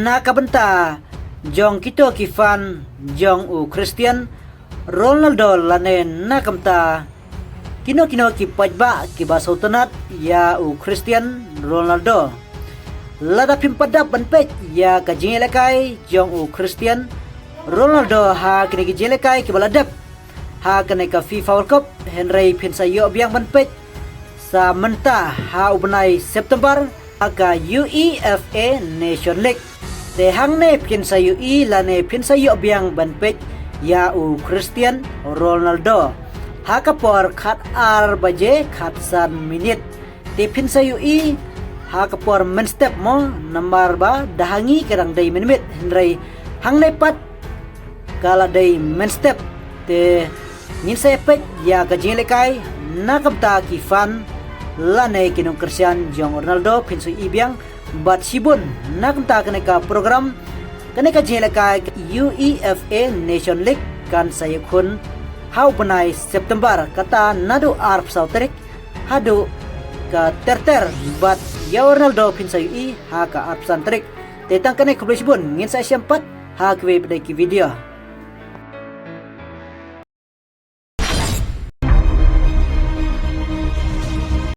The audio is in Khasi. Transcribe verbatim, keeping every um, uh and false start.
Na ka bynta jong kito ki fan jong u Cristiano Ronaldo lane na ka bynta kino kino ki paidbah kiba sngewtynnat ïa u Cristiano Ronaldo. Lada phim pat dap ban peit ïa ka jingïalehkai jong u Cristiano Ronaldo ha kine ki jingïalehkai kiba la dep ha kane ka FIFA World Cup, hynrei phin sa ïoh biang ban peit sa mynta ha u bnai September ha ka UEFA Nation League. Te hangne phin sa ïohi lane phin sa ïoh biang ban peit ïa u Cristiano Ronaldo ha ka por khat ar baje khat san minit. Te phin sa ïohi ha ka por mynstep mo, namar ba da ha ngi ka dang dei mynmiet, hynrei hangne pat ka la dei mynstep. Te ngin sa ïa peit ïa ka jingïalehkai na ka bynta ki fan lane ki nongkyrshan jong u Ronaldo, phin sa ïohi biang. Bad shibun na ka bynta kane ka program, kane ka jingïalehkai UEFA Nation League kan sa ïakhun ha u bnai September, kata naduh arphew saw tarik haduh ka ter ter. Bad ïa u Ronaldo phin sa ïohi ha ka arphew san tarik. Te tang kane, khublei shibun, ngin sa ïashem pat ha kiwei pat de ki video.